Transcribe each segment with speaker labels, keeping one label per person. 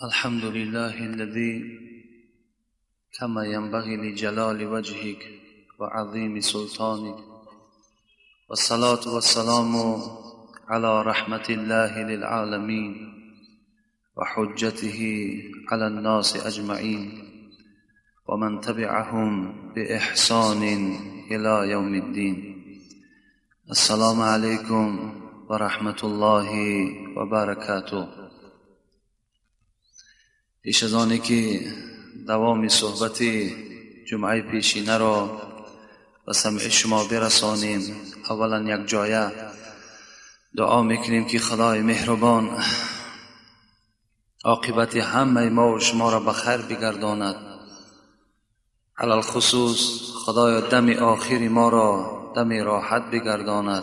Speaker 1: الحمد لله الذي كما ينبغي لجلال وجهك وعظيم سلطانك، والصلاة والسلام على رحمة الله للعالمين وحجته على الناس أجمعين ومن تبعهم بإحسان إلى يوم الدين. السلام عليكم ورحمة الله وبركاته. پیش از آنی که دوام صحبت جمعه پیشینه را به سمع شما برسانیم، اولا یک جایه دعا میکنیم که خدای مهربان عاقبت همه ما و شما را به خیر بگرداند. علی الخصوص خدای دم آخر ما را دم راحت بگرداند،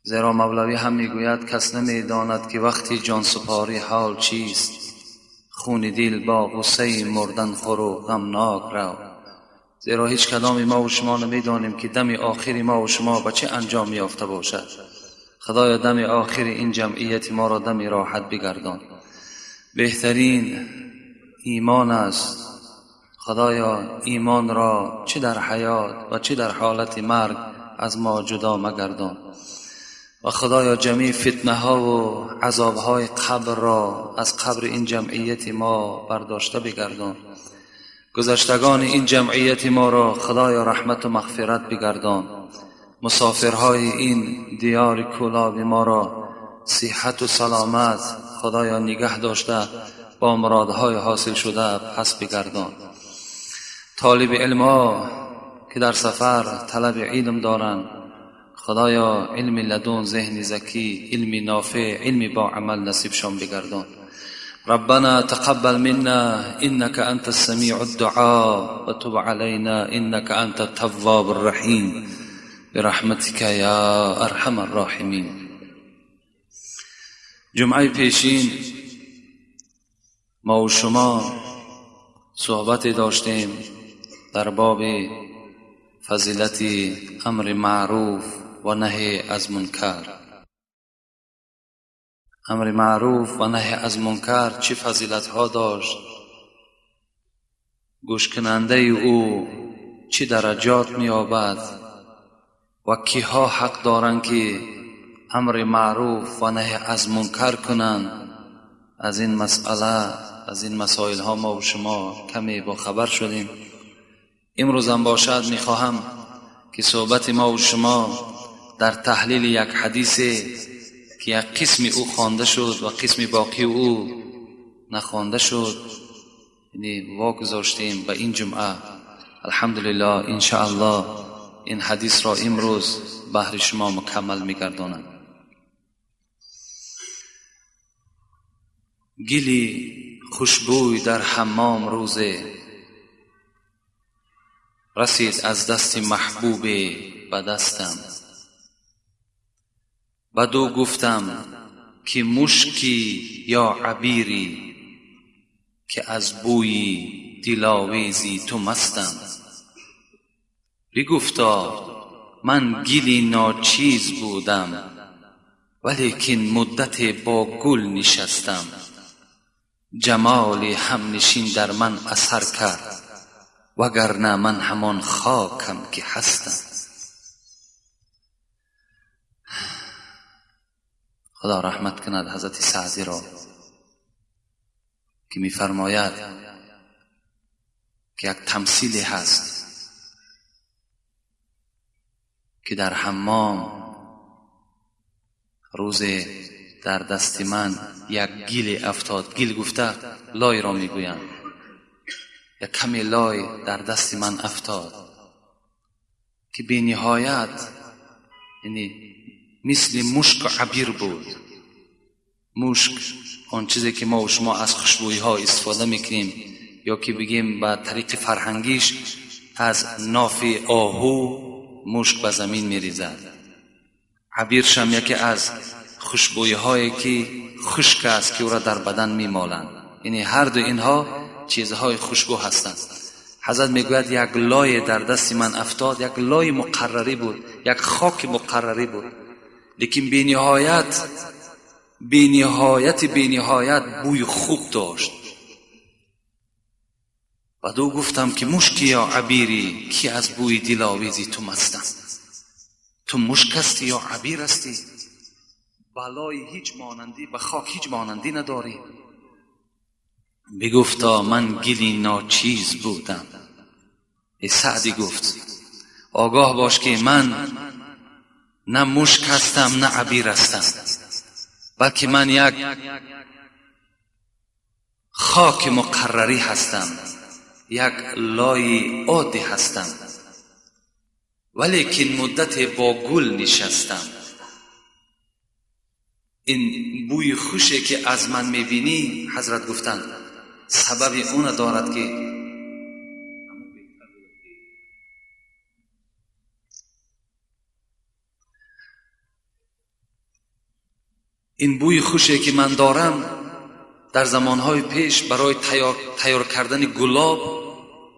Speaker 1: زیرا مولوی هم میگوید کس نمیداند که وقتی جان سپاری حال چیست، خون دل با غصه مردن خور و غمناک رو. زیرا هیچ کدام ما و شما نمیدانیم که دم آخر ما و شما به چه انجام یافته باشد. خدایا دم آخر این جمعیت ما را دم راحت بگردان. بهترین ایمان است. خدایا ایمان را چه در حیات و چه در حالت مرگ از ما جدا مگردان. و خدایا جمیع فتنه ها و عذاب های قبر را از قبر این جمعیت ما برداشته بگردان. گذشتگان این جمعیت ما را خدایا رحمت و مغفرت بگردان. مسافرهای این دیار کولاب ما را صحت و سلامت خدایا نگه داشته با مرادهای حاصل شده پس بگردان. طالب علم ها که در سفر طلب علم دارند، خدایا علم لدن، ذهن ذکی، علم نافع، علم با عمل نصیبشان بگردان. ربنا تقبل منا انك انت السميع الدعاء وتب علينا انك انت التواب الرحيم برحمتك يا ارحم الراحمين. جمعه پیشین ما و شما صحبت داشتیم در باب فضیلت امر معروف و نهی از منکر. امر معروف و نهی از منکر چه فضیلت ها داشت، گوش کننده او چه درجات می‌یابد و کیها حق دارند که امر معروف و نهی از منکر کنند. از این مسئله، از این مسائل ها ما و شما کمی با خبر شدیم. امروز هم باشد میخواهم که صحبت ما و شما در تحلیل یک حدیث که یک قسم او خوانده شد و قسم باقی او نخوانده شد، یعنی واگذاشتیم به این جمعه. الحمدلله انشاءالله این حدیث را امروز بهر شما مکمل میگردانم. گلی خوشبوی در حمام روزه رسید از دست محبوب به دستم، بدو گفتم که مشکی یا عبیری که از بوی دلاویزی تو مستم. بگفتا من گلی ناچیز بودم ولیکن مدت با گل نشستم. جمال همنشین در من اثر کرد وگرنه من همان خاکم که هستم. خدا رحمت کند حضرت سعدی را که می‌فرماید که یک تمثیلی هست که در حمام روز در دست من یک گیل افتاد. گیل گفته لای را میگویند. یک کمی لای در دست من افتاد که بی نهایت، یعنی مثل مشک عبیر بود. مشک آن چیزی که ما و شما از خوشبویی ها استفاده میکنیم، یا که بگیم به طریق فرهنگیش از ناف آهو مشک به زمین میریزد. عبیرش هم یکی از خوشبویی هایی که خشک است که او را در بدن میمالند. یعنی هر دو اینها چیزهای خوشبو هستند. حضرت میگوید یک لای در دست من افتاد، یک لای مقرری بود، یک خاک مقرری بود، لیکن بی نهایت Бениҳояти бениҳоят бӯи хуб дошт. Баъд ӯ гуфтам ки мушки ё абире ки аз бӯи диловези ту мастам. Ту мушк ҳастӣ ё абир ҳастӣ? Балои ҳеҷ монандӣ ба хок ҳеҷ монандӣ надорӣ. Бигуфта ман гили ночиз будам. Эй Саъдӣ гуфт огоҳ бош ки ман на мушк ҳастам, на абир ҳастам, балки ман як хоки муқаррарӣ ҳастам, як лои оддӣ ҳастам, валекин муддате бо гул нишастам. Ин бӯи хуше ки аз ман мебинӣ, ҳазрат гуфтанд, сабаби она дорад ки ин бӯи хуше ки ман дорам дар замонҳои пеш барои тайёр кардани гулоб,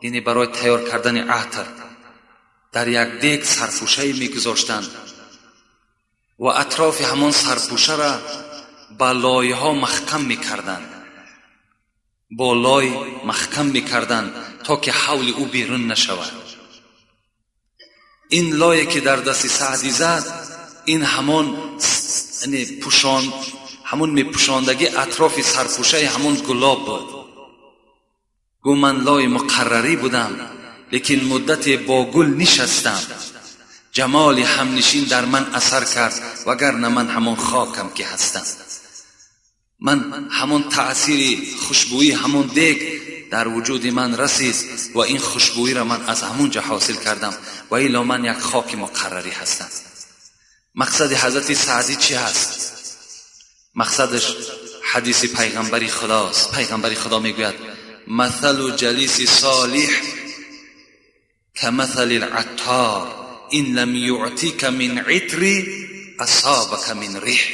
Speaker 1: яъне барои тайёр кардани атр, дар як дег сарпӯшае мегузоштанд ва атрофи ҳамон сарпӯшаро ба лойҳо маҳкам мекарданд, бо лой маҳкам мекарданд то ки ҳавли ӯ берун нашавад. Ин лое ки дар дасти Саъдӣ зад, ин ҳамон пӯшон, ҳамон мепӯшондагӣ атрофи сарпӯшаи ҳамон гулоб буд. Гӯ ман лои муқаррарӣ будам, лекин муддате бо гул нишастам. Ҷамоли ҳамнишин дар ман асар кард, вагарна ман ҳамон хокам ки ҳастам. Ман ҳамон таъсири хушбӯӣ ҳамон дег дар вуҷуди ман расид ва ин хушбӯиро ман аз ҳамон ҷо ҳосил кардам, ва илло ман як хоки муқаррарӣ ҳастам. Мақсади ҳазрати Саъдӣ чӣ ҳаст? Мақсадаш ҳадиси пайғамбари худост. Пайғамбари худо мегӯяд: مثل جلیس صالح كمثل العطار إن لم يعطيك من عطر أصابك من ريح.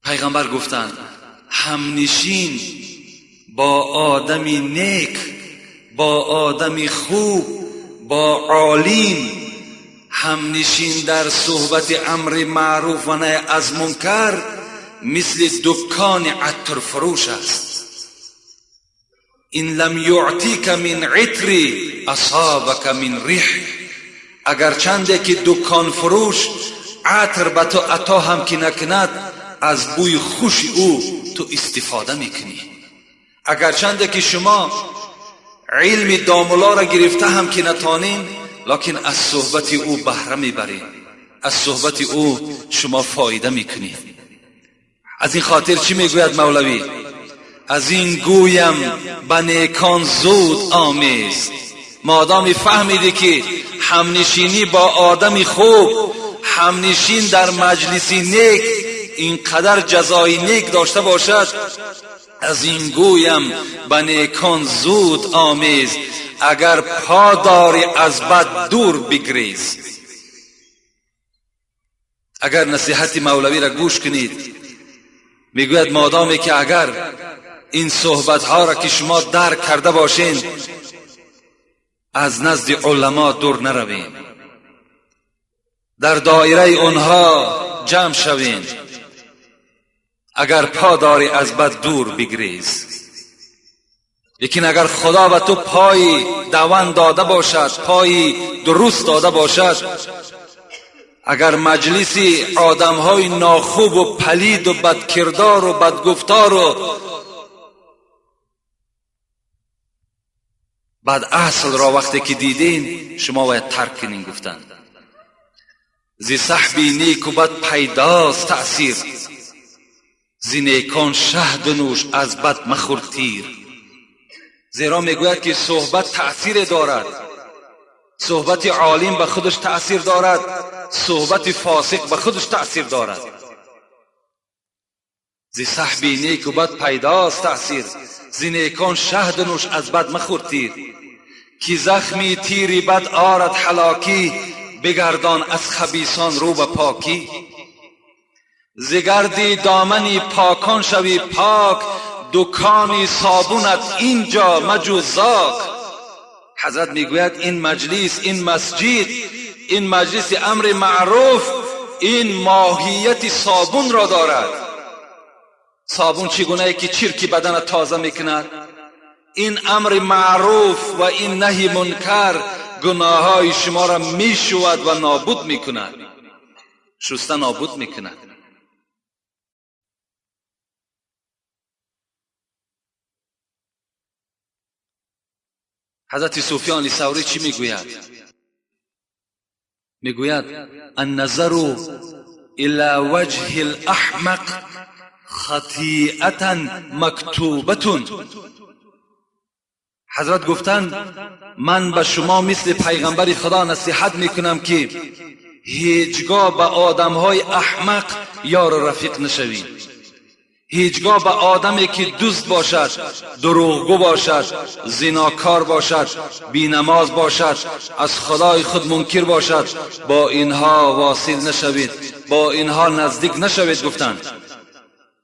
Speaker 1: Пайғамбар гуфтанд ҳамнишин бо одами нек, бо одами хуб, бо олим, ҳамнишин дар суҳбати амри маъруф ва наҳй аз мункар мисли дуккони аттрфурӯш аст. Ин лам юътика мин итри асобака мин рих. Агарчанде ки дукконфурӯш атр ба ту ато ҳам ки накунад, аз бӯи хуши ӯ ту истифода мекунӣ. Агарчанде ки шумо илми домулоро гирифта ҳам ки натонин, локин аз суҳбати ӯ баҳра мебаред, аз суҳбати ӯ шумо фоида мекунед. Аз ин хотир чӣ мегӯяд Мавлавӣ? Аз ин гӯям ба некон зуд омез. Модоми фаҳмидӣ ки ҳамнишинӣ бо одами хуб, ҳамнишин дар маҷлиси нек инқадар ҷазои нек дошта бошад, аз ин гӯям ба некон зуд омез, агар по дорӣ аз бад дур бигрез. Агар насиҳати Мавлавиро гӯш кунед, мегӯяд модоме ки агар ин суҳбатҳоро ки шумо дарк карда бошед, аз назди уламо дур наравед, дар доираи онҳо ҷамъ шавед, агар по дорӣ аз бад дур бигрез. Лекин агар худо ба ту пои даван дода бошад, пои дуруст дода бошад, агар маҷлиси одамҳои нохубу палиду бадкирдору бадгуфтору бад аслро вақте ки дидин, шумо бояд тарк кунин. Гуфтанд зи саҳби неку бад пайдост таъсир, зи некон шаҳду нӯш аз бад махӯр тир. Зеро мегӯяд ки суҳбат таъсире дорад. Суҳбати олим ба худаш таъсир дорад, суҳбати фосиқ ба худаш таъсир дорад. Зи саҳби неку бад пайдост таъсир, зи некон шаҳду нӯш аз бад махӯр тир. Ки захми тири бад орад ҳалокӣ, бигардон аз хабисон рӯ ба покӣ. Зи гарди домани покон шавӣ пок, дукони собунат инҷо маҷӯ зок. Ҳазрат мегӯяд ин маҷлис, ин масҷид, این مجلس امر معروف این ماهیت صابون را دارد. صابون چگونه که چرک بدن تازه میکند، این امر معروف و این نهی منکر گناههای شما را میشود و نابود میکند، شسته نابود میکند. حضرت سفیان ثوری چی میگوید؟ میگوید النظر الى وجه الاحمق خطیئة مکتوبة. حضرت گفتند من به شما مثل پیغمبر خدا نصیحت میکنم که هیچگاه به آدمهای احمق یار و رفیق نشوید. هیچگاه به آدمی که دوست باشد، دروغگو باشد، زناکار باشد، بینماز باشد، از خدای خود منکر باشد، با اینها واصل نشوید، با اینها نزدیک نشوید. گفتند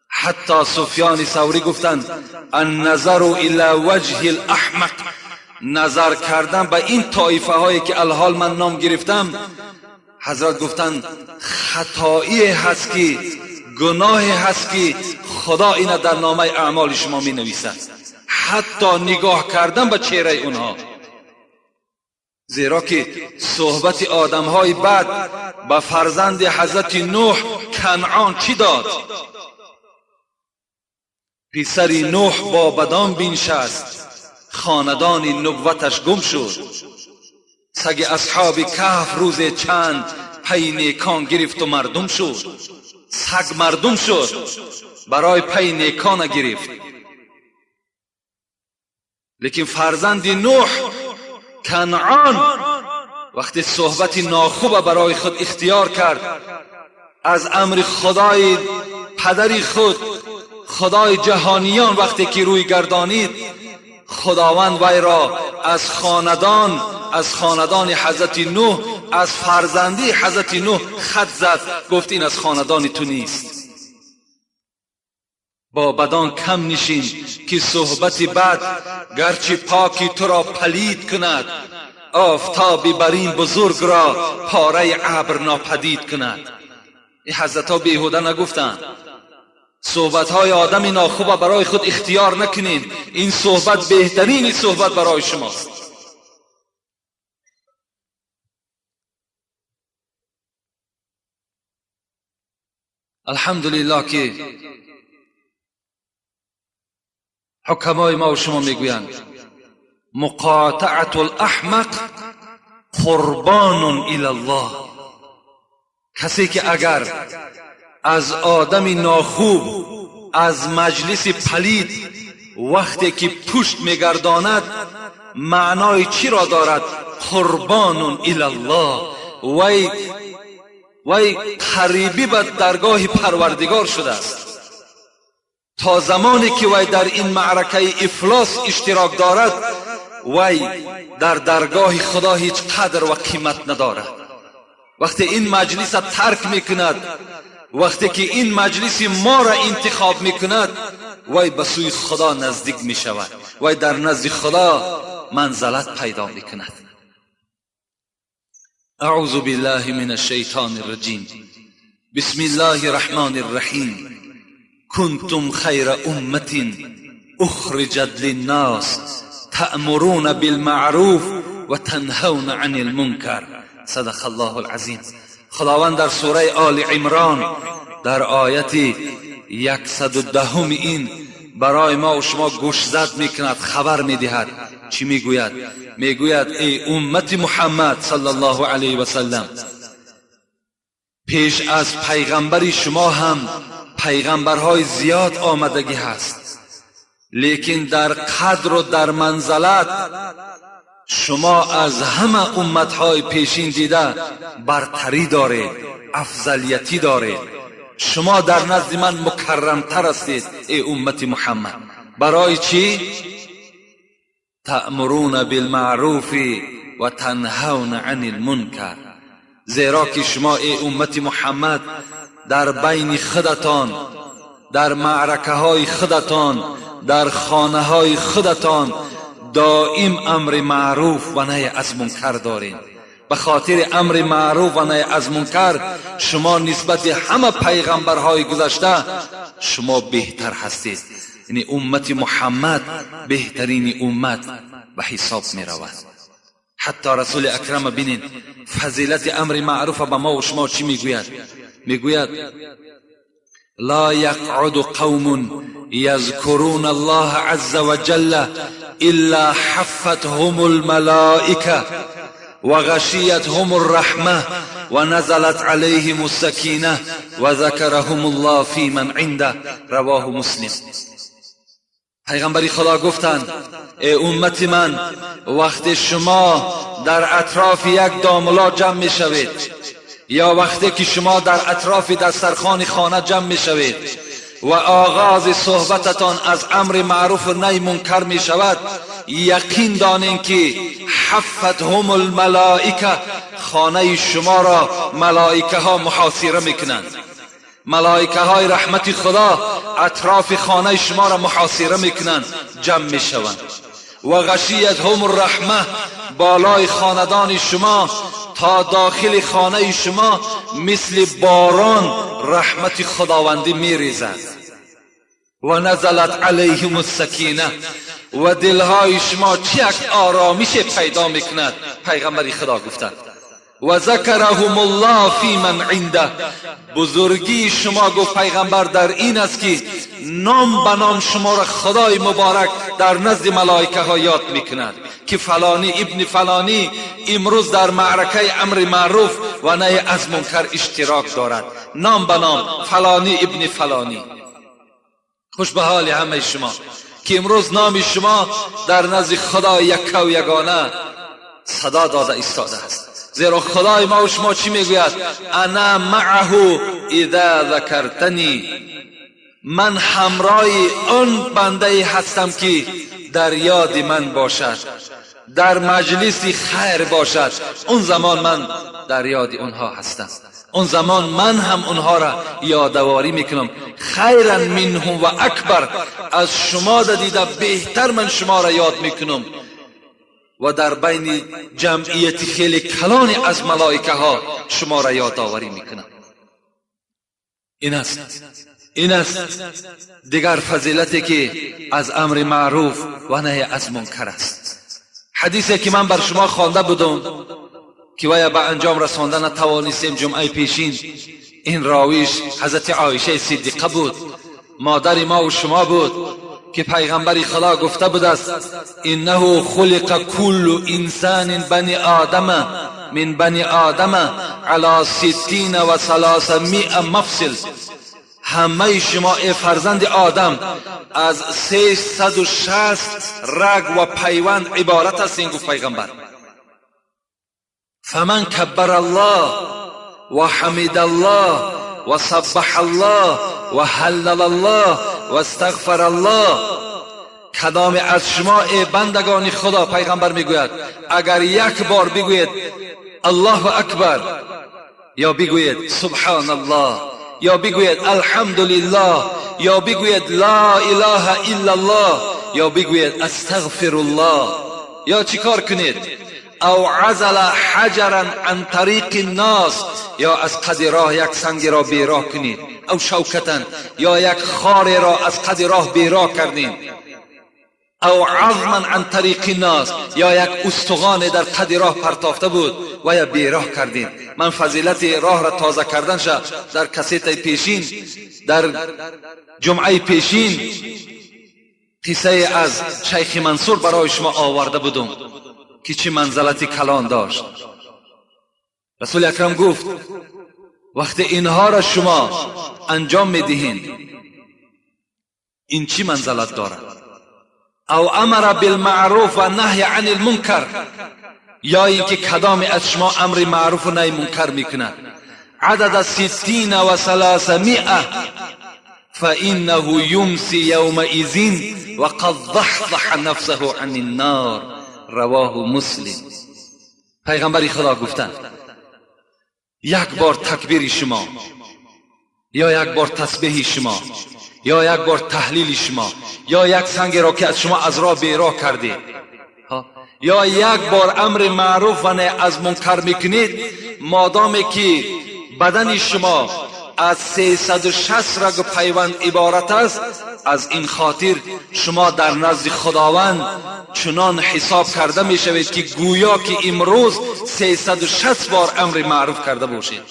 Speaker 1: حتی سفیان ثوری گفتند النظر الى وجه الاحمق، نظر کردن به این طایفه هایی که الحال من نام گرفتم، حضرت گفتند خطایی هست که گناهی هست که خدا اینا در نامه اعمال شما می نویسد، حتی نگاه کردن به چهره اونها. زیرا که صحبت آدم های بد به فرزند حضرت نوح کنعان چی داد؟ پسر نوح با بدان بنشست، خاندان نبوتش گم شد. سگ اصحاب کهف روز چند پی نیکان گرفت و مردم شد. سگ مردم شد، برای پی نیکان گرفت. لیکن فرزند نوح کنعان وقتی صحبت ناخوب برای خود اختیار کرد، از امر خدای پدری خود، خدای جهانیان وقتی که روی گردانید، خداوند وی را از خاندان، از خاندان حضرت نوح، از فرزندی حضرت نوح خط زد، گفت این از خاندان تو نیست. با بدان کم نشین که صحبت بد گرچه پاکی تو را پلید کند، آفتابی بر این بزرگ را پاره ابر ناپدید کند. این حضرت ها بیهوده نگفتند. صحبت های آدم ناخوب برای خود اختیار نکنین، این صحبت بهترین صحبت برای شماست. الحمدلله که حکمای ما و شما میگویند مقاطعة الاحمق قربان الی الله. کسی که اگر از آدم ناخوب، از مجلس پلید وقتی که پشت میگرداند، معنای چی را دارد؟ قربان الی الله، وی قریبی به درگاه پروردگار شده است. تا زمانی که وی در این معرکه افلاس اشتراک دارد، وی در درگاه خدا هیچ قدر و قیمت ندارد. وقتی این مجلس ترک میکند، وقتی که این مجلس ما را انتخاب میکند، وی به سوی خدا نزدیک میشود، وی در نزد خدا منزلت پیدا میکند. اعوذ بالله من الشیطان الرجیم. بسم الله الرحمن الرحیم. کنتم خیر امة اخرجت للناس تأمرون بالمعروف و تنهون عن المنکر. صدق الله العظیم. خداوند در سوره آل عمران در آیت 110 این برای ما و شما گوش زد میکند، خبر میدهد. چی میگوید؟ میگوید ای امت محمد صلی الله علیه و سلم، پیش از پیغمبری شما هم پیغمبرهای زیاد آمدگی هست، لیکن در قدر و در منزلت شما از همه امتهای پیشین دیده برتری دارید، افضلیتی دارید. شما در نزد من مکرمتر هستید ای امت محمد. برای چی؟ تأمرون بالمعروف و تنهون عن المنکر. زیرا که شما ای امت محمد در بین خودتان، در معرکه های خودتان، در خانه های خودتان دائم امر معروف و نهی از منکر دارید. به خاطر امر معروف و نهی از منکر شما نسبت همه پیغمبرهای گذشته شما بهتر هستید. یعنی امت محمد بهترین امت به حساب می رود. حتی رسول اکرم بینید فضیلت امر معروف به ما و شما چی میگوید؟ میگوید لا يقعد قوم يذكرون الله عز وجل إلا حفتهم الملائكة وغشيتهم الرحمة ونزلت عليهم السكينة وذكرهم الله في من عنده. رواه مسلم. پیغمبری خدا گفتند ای امت من، وقتی شما در اطراف یک داملا جمع می شوید یا وقتی که شما در اطراف دسترخوان خانه جمع می شوید و آغاز صحبتتان از امر معروف و نهی منکر می شود، یقین دانین که حفتهم الملائکه، خانه شما را ملائکه ها محاصره میکنند. ملائکه های رحمت خدا اطراف خانه شما را محاصره میکنند، جمع میشوند. و غشیتهم الرحمه، بالای خاندان شما تا داخل خانه شما مثل باران رحمت خداوندی میریزد. و نزلت علیهم السکینه، و دلهای شما چه یک آرامش پیدا میکند. پیغمبر خدا گفتند و ذکرهم الله فی من عنده، بزرگی شما گفت پیغمبر در این است که نام به نام شما را خدای مبارک در نزد ملائکه ها یاد میکند که فلانی ابن فلانی امروز در معرکه امر معروف و نهی از منکر اشتراک دارد. نام به نام فلانی ابن فلانی. خوش به حال همه شما که امروز نام شما در نزد خدا یک و یگانه صدا داده ایستاده است. زیرا خدای ما و شما چی میگوید؟ انا معه اذا ذکرتنی، من همراه آن بنده هستم که در یاد من باشد، در مجلس خیر باشد، اون زمان من در یاد اونها هستم، اون زمان من هم اونها را یادآوری میکنم. خیرا منهم و اکبر، از شما دیده بهتر من شما را یاد میکنم. و در بین جمعیت خیلی کلانی از ملائکه ها شما را یادآوری میکنم. این است دیگر فضیلتی که از امر معروف و نهی از منکر است. حدیثی که من بر شما خوانده بودم که ویا به انجام رسانده نتوانستیم جمعه پیشین، این راویش حضرت عایشه صدیقه بود، مادر ما و شما بود، که پیغمبر خدا گفته بود است انه خلق كل انسان بنی آدم من بنی آدم على 360 مفصل. همه شما ای فرزند آدم از 360 رگ و پیوند عبارت هستین، گفت پیغمبر. فمن کبر الله و حمد الله و سبح الله و هلل الله و استغفر الله، کدام از شما ای بندگان خدا، پیغمبر میگوید، اگر یک بار بگوید الله اکبر یا بگوید سبحان الله یا بگوید الحمدلله یا بگوید لا اله الا الله یا بگوید استغفر الله یا چیکار کنید، او عزل حجرا عن طریق الناس، یا از قد راه یک سنگ را بیراه کنید، او شوکة، یا یک خار را از قد راه بیراه کردید، او عظما عن طریق الناس، یا یک استخوان در قد راه پرتافته بود و یا بیراه کردید. من فضیلت راه را تازه کردن شد در کسیت پیشین، در جمعه پیشین قصه از شیخ منصور برای شما آورده بودم که چه منزلت کلان داشت. رسول اکرم گفت وقتی اینها را شما انجام میدهین این چی منزلت دارد؟ او امر بالمعروف و نهی عن المنکر، یا اینکه کدام از شما امر معروف و نهی منکر میکند، عدد 360 فإنه يمسي يومئذ وقد ضحضح نفسه عن النار. رواه مسلم. پیغمبر خدا گفتند یک بار تکبیر شما یا یک بار تسبیح شما یا یک بار تهلیل شما یا یک سنگ را که از شما از راه بیراه کردید.
Speaker 2: یا یک بار امر معروف و نهی از منکر میکنید، مادامی که بدن شما از 360 رگ و پیوند عبارت است، از این خاطر شما در نزد خداوند چنان حساب کرده می شوید که گویا که امروز 360 بار امر معروف کرده باشید،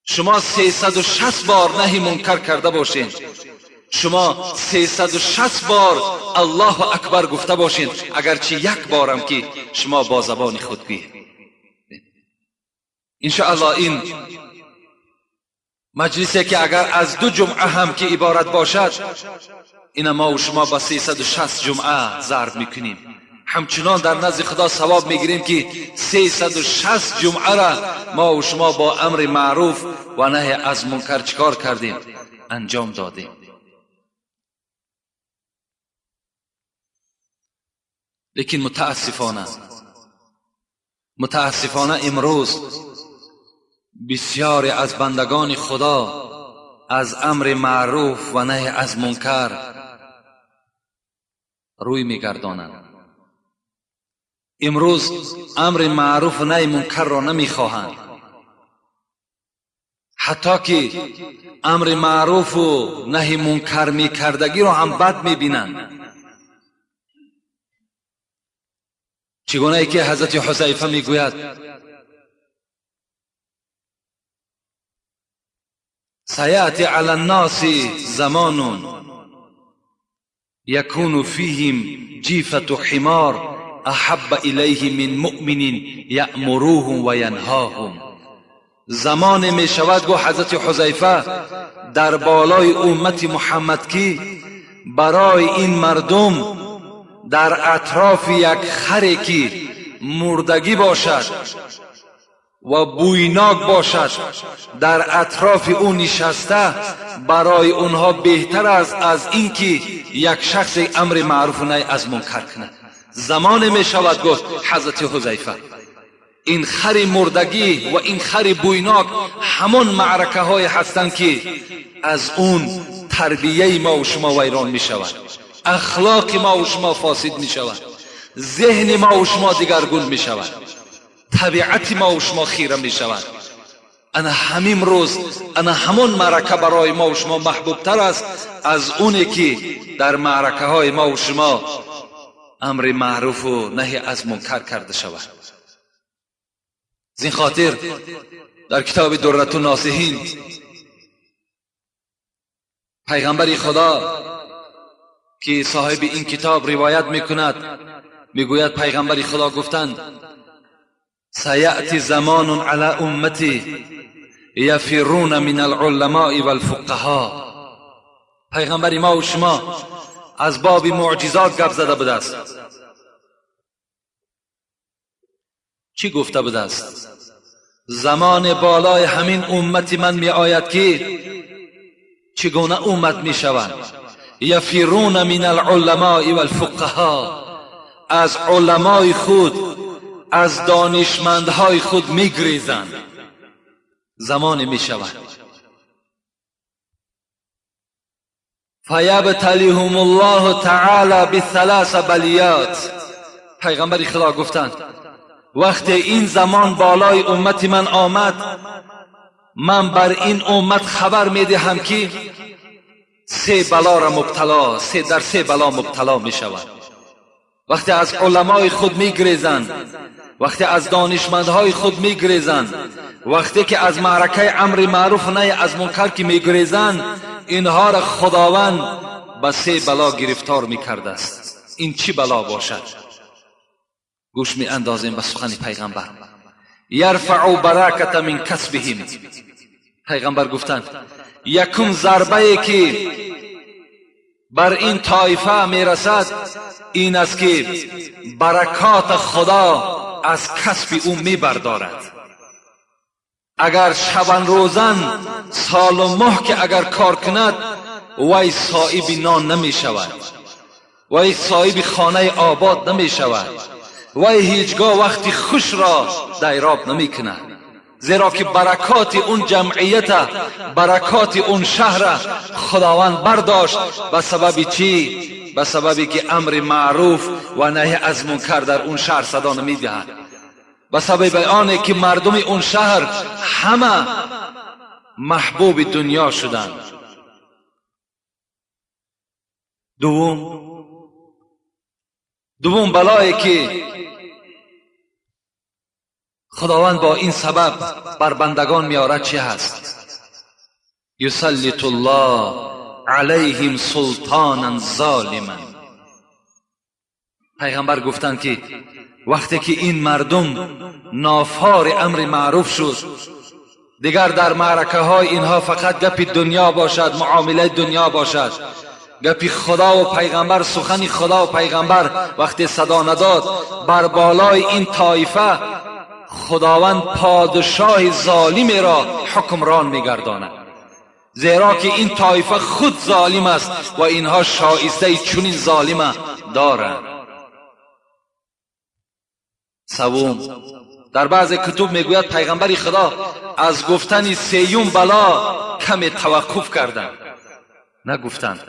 Speaker 2: شما 360 بار نهی منکر کرده باشید، شما 360 بار الله اکبر گفته باشید، اگرچه یک بارم که شما با زبان خود گویید. انشاءالله این مجلسی که اگر از 2 جمعه هم که عبارت باشد، این ما و شما با 360 جمعه ضرب میکنیم، همچنان در نزد خدا ثواب میگیریم که 360 جمعه را ما و شما با امر معروف و نهی از منکر چکار کردیم؟ انجام دادیم. لیکن متاسفانه امروز بسیاری از بندگان خدا از امر معروف و نهی از منکر روی میگردانند. امروز امر معروف و نهی منکر را نمیخواهند، حتی که امر معروف و نهی منکر میکردگی را هم بد میبینند. چگونه ای که حضرت حذیفه میگوید سیأتی علی الناس زمان یکون فیهم جیفة حمار احب الیه من مؤمن یأمروهم و ینهاهم. زمان می شود، گو حضرت حذیفه، در بالای امت محمد که برای این مردم در اطراف یک خری که مردگی باشد و بویناک باشد در اطراف او نشسته، برای اونها بهتر است از اینکه یک شخص امر معروف و نهی از منکر کند. زمان می شود، گفت حضرت حذیفه، این خر مردگی و این خر بویناک همان معرکه های هستند که از اون تربیه ما و شما ویران می شود، اخلاق ما و شما فاسد می شود، ذهن ما و شما دیگرگون می شود، طبیعت ما و شما خیره می شود. انا همین روز، انا همون معرکه برای ما و شما محبوب تر است از اونی که در معرکه های ما و شما امر معروف و نهی از منکر کرده شود. از این خاطر در کتاب درة الناصحین پیغمبر خدا که صاحب این کتاب روایت میکند، میگوید پیغمبر خدا گفتند سیأتی زمان علی امتی یفرون من العلماء والفقهاء. پیغمبر ما و شما از باب معجزات گپ زده بوده است. چی گفته بوده است؟ زمان بالای همین امت من می آید که چگونه امت می شوند؟ یفرون من العلماء والفقهاء، از علمای خود، از دانشمندهای خود میگریزند. زمان می شود فیبتلیهم الله تعالی بثلاث بلیات. پیغمبر خدا گفتند وقتی این زمان بالای امت من آمد، من بر این امت خبر میدهم که سه بلا را مبتلا، در سه بلا مبتلا می شود. وقتی از علمای خود میگریزند، وقتی از دانشمندهای خود میگریزند، وقتی که از معرکه امر معروف نهی از منکر که میگریزند، اینها را خداوند به سه بلا گرفتار میکرده است. این چی بلا باشد؟ گوش می اندازیم به سخن پیغمبر. یرفع برکت من کسبهم. پیغمبر گفتند یکم ضربه که بر این طایفه میرسد این است که برکات خدا از کسب او میبردارد. اگر شبان روزن سال و ماه که اگر کار کند، وی صاحب نان نمی شود، وی صاحب خانه آباد نمی شود، وی هیچگاه وقتی خوش را دیراب نمی کند. Зеро ки баракоти он ҷамъията, баракоти он шаҳра Худованд бардошт. Ба сабаби чӣ? Ба сабаби ки амри маъруф ва наҳи аз мункар дар он шаҳр садо намедиҳад, ба сабаби оне ки мардуми он шаҳр ҳама маҳбуби дунё шуданд. Дуввум балое ки Худованд бо ин сабаб бар бандагон меорад чӣ ҳаст? Юсаллиту Аллоҳ алайҳим султонан золиман. Пайғамбар гуфтанд ки вақте ки ин мардум нофори амри маъруф шуд, дигар дар маъракаҳои инҳо фақат гапи дунё бошад, муомилаи дунё бошад, гапи Худову пайғамбар, сухани Худову пайғамбар вақте садо надод, бар болои ин тоифа Худованд подшоҳи золимеро ҳукмрон мегардонад, зеро ки ин тоифа худ золим аст ва инҳо шоистаи чунин золима доранд. Севум, дар баъзе кутуб мегӯяд пайғамбари Худо аз гуфтани сеюм бало каме таваққуф карданд, нагуфтанд,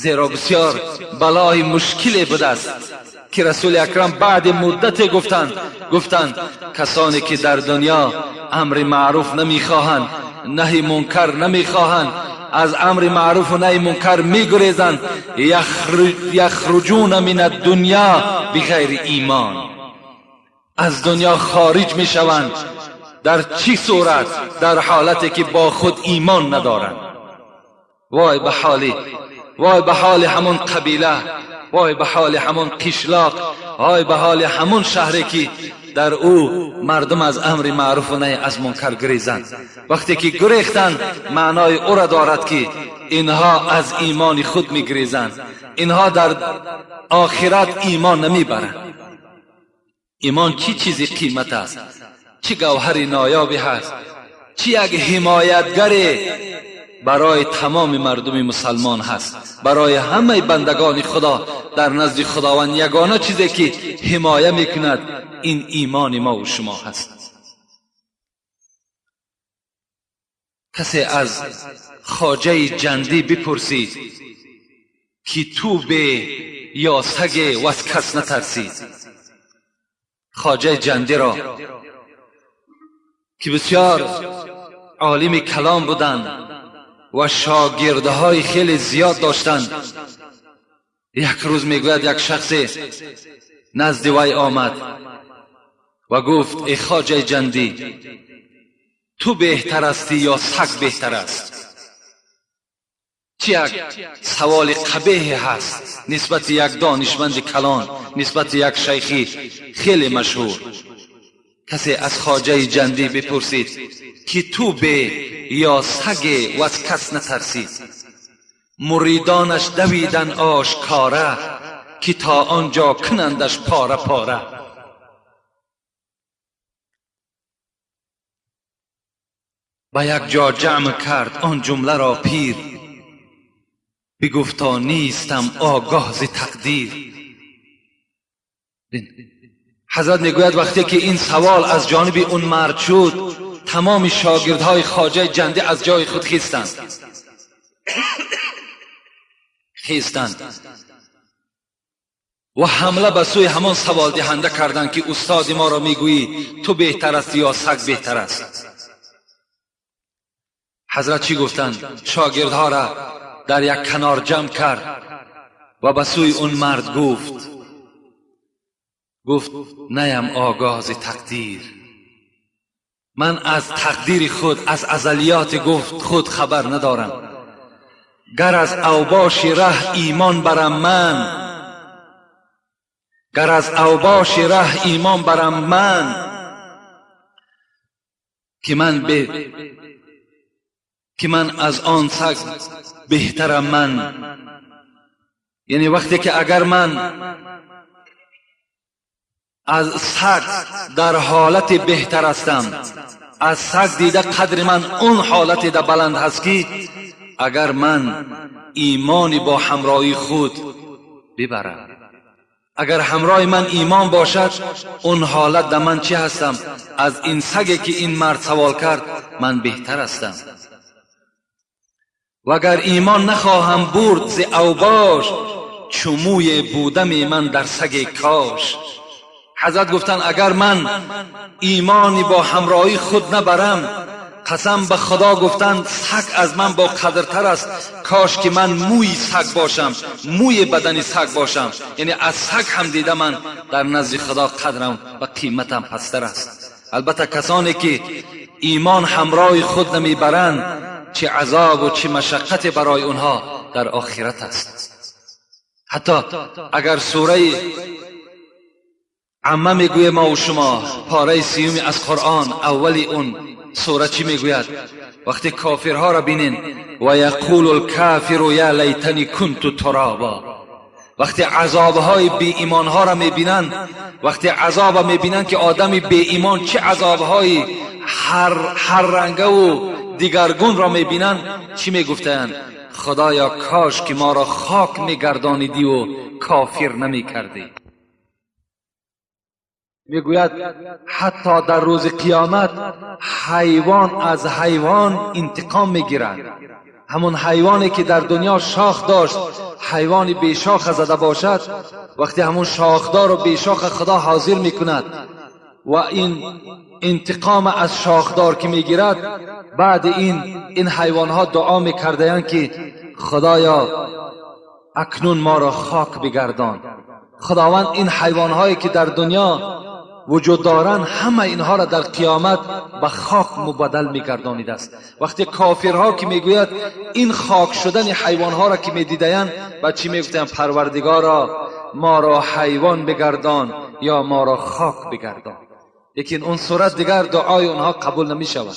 Speaker 2: зеро бисёр балои мушкиле будааст ки расули акрам баъди муддате гуфтанд касоне ки дар дунё амри маъруф намехоҳанд, наҳи мункар намехоҳанд, аз амри маъруфу наҳи мункар мегурезанд, яхруҷуна мин аддунё биғайри имон, аз дунё хориҷ мешаванд. Дар чӣ сурат? Дар ҳолате ки бо худ имон надоранд. Вой ба ҳоли, вой ба ҳоли ҳамон қабила, вой ба ҳоли ҳамон қишлоқ, вой ба ҳоли ҳамон шаҳре ки дар ӯ мардум аз амри маъруфу наҳи аз мункар гурезанд. Вақте ки гурехтанд, маънои ӯро дорад ки инҳо аз имони худ мегурезанд, инҳо дар охират имон намебаранд. Имон чӣ чизи қимат аст, чӣ гавҳари ноёбе ҳаст, чӣ як ҳимоятгаре барои тамоми мардуми мусалмон ҳаст, барои ҳамаи бандагони Худо дар назди Худованд ягона чизе ки ҳимоя мекунад ин имони мо ва шумо ҳаст. Касе аз хоҷаи ҷандӣ бипурсид ки ту бе ё саге ва аз кас натарсид. Хоҷаи ҷандиро ки бисёр олими калом буданд ва шогирдҳои хеле зиёд доштанд, як рӯз мегӯяд як шахсе назди вай омад ва гуфт: эй хоҷаи ҷандӣ, ту беҳтар ҳастӣ ё саг беҳтар аст? Чӣ як саволи қабеҳе ҳаст нисбати як донишманди калон, нисбати як шайхи хеле машҳур. Касе аз хоҷаи ҷандӣ бипурсид ки ту бе ё саге ва аз кас натарсид. Муридонаш давиданд ошкора ки то он ҷо кунандаш пора пора. Ба як ҷо ҷамъ кард он ҷумларо пир, бигуфт то нистам огоҳ зи тақдир. Ҳазрат мегӯяд вақте ки ин савол аз ҷониби он мард шуд, тамоми шогирдҳои хоҷаи ҷандӣ аз ҷои худ хистанд ва ҳамла ба сӯи ҳамон саволдиҳанда карданд ки устоди моро мегӯӣ ту беҳтар аст ё саг беҳтар аст. Ҳазрат чӣ гуфтанд? Шогирдҳоро дар як канор ҷамъ кард ва ба сӯи он мард гуфт наям огоҳ зи тақдир, ман аз тақдири худ, аз азалиёти гуфт худ хабар надорам. Гар аз авбоши раҳ имон барам ман, гар аз авбоши раҳ имон барам ман, ки ман аз он саг беҳтарам ман. Яъне вақте ки агар ман аз саг дар ҳолати беҳтар ҳастам, аз саг дида қадри ман он ҳолате да баланд ҳаст ки агар ман имони бо ҳамроҳии худ бибарам, اگر همراه من ایمان باشد اون حالت در من چی هستم؟ از این سگی که این مرد سوال کرد من بهتر هستم. و اگر ایمان نخواهم برد ز اوباش، چو موی بودم من در سگ کاش. حضرت گفتند اگر من ایمانی با همراهی خود نبرم، قسم به خدا گفتند سگ از من با قدرتر است، کاش که من موی سگ باشم، موی بدن سگ باشم. یعنی از سگ هم دیده من در نزد خدا قدرم و قیمتم پستر است. البته کسانی که ایمان همراه خود نمیبرند چه عذاب و چه مشقت برای اونها در آخرت است. حتی اگر سوره عمه میگوید ما و شما پاره سیومی از قرآن، اولی اون سوره چی میگوید؟ وقتی کافرها را بینین، و یقول الکافر یا لیتنی کنت ترابا. وقتی عذابهای بی ایمانها را میبینن، وقتی عذاب میبینن که آدم بی ایمان چه عذابهای هر رنگه و دیگرگون را میبینن، چی میگفتند؟ خدایا کاش که ما را خاک میگردانیدی و کافر نمیکردی. میگوید حتی در روز قیامت حیوان از حیوان انتقام میگیرد. همون حیوانی که در دنیا شاخ داشت، حیوان بی شاخ زده باشد، وقتی همون شاخدار و بی شاخ خدا حاضر میکند و این انتقام از شاخدار که میگیرد، بعد این حیوانها دعا میکردند که خدایا اکنون ما را خاک بگردان. خداوند این حیوانهایی که در دنیا وجود دارند همه اینها را در قیامت به خاک مبدل میگردانید است. وقتی کافرها که میگوید این خاک شدن حیوانها را که میدیدند، و چی میگفتند؟ پروردگارا ما را حیوان بگردان یا ما را خاک بگردان. لیکن اون صورت دیگر دعای اونها قبول نمی شود.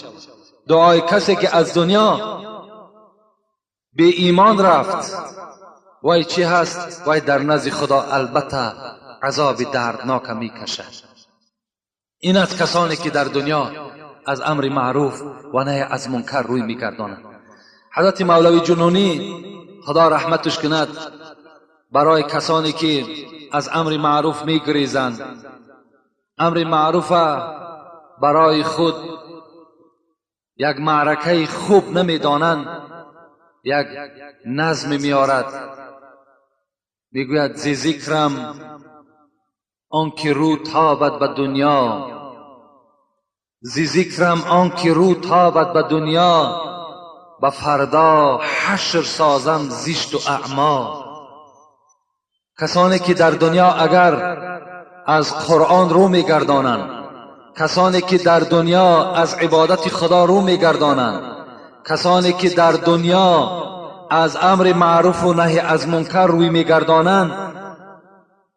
Speaker 2: دعای کسی که از دنیا به ایمان رفت، وای چی هست؟ وای در نزد خدا البته عذاب دردناک میکشد. این از کسانی که در دنیا از امر معروف و نهی از منکر روی میگردانند. حضرت مولوی جنونی خدا رحمتش کند، برای کسانی که از امر معروف میگریزند، امر معروف برای خود یک معرکه خوب نمیدانند، یک نظم میارد، میگوید زی ذکرم آن که رو تابد به دنیا، زی ذکرم آن که رو تابد به دنیا، به فردا حشر سازم زشت و اعما. کسانی که در دنیا اگر از قرآن رو میگردانند، کسانی که در دنیا از عبادت خدا رو میگردانند، کسانی که در دنیا از امر معروف و نهی از منکر روی میگردانند،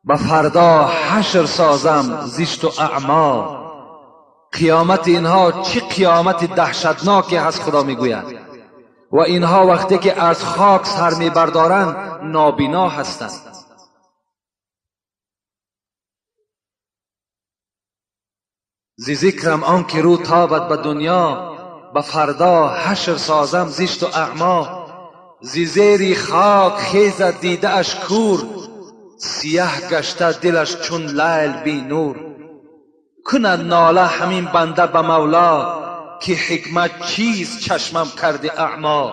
Speaker 2: به فردا حشر سازم زشت و اعما. قیامت اینها چه قیامت دهشتناکی هست خدا میگوید. و اینها وقتی که از خاک سر میبردارند نابینا هستند. زی ذکرم آن که رو تابد به دنیا، به فردا حشر سازم زشت و اعما. زی زیری خاک خیزد دیده اش کور، سیه گشته دلش چون لیل بی نور. کند ناله همین بنده به مولا، که حکمت چیز چشمم کرده اعما.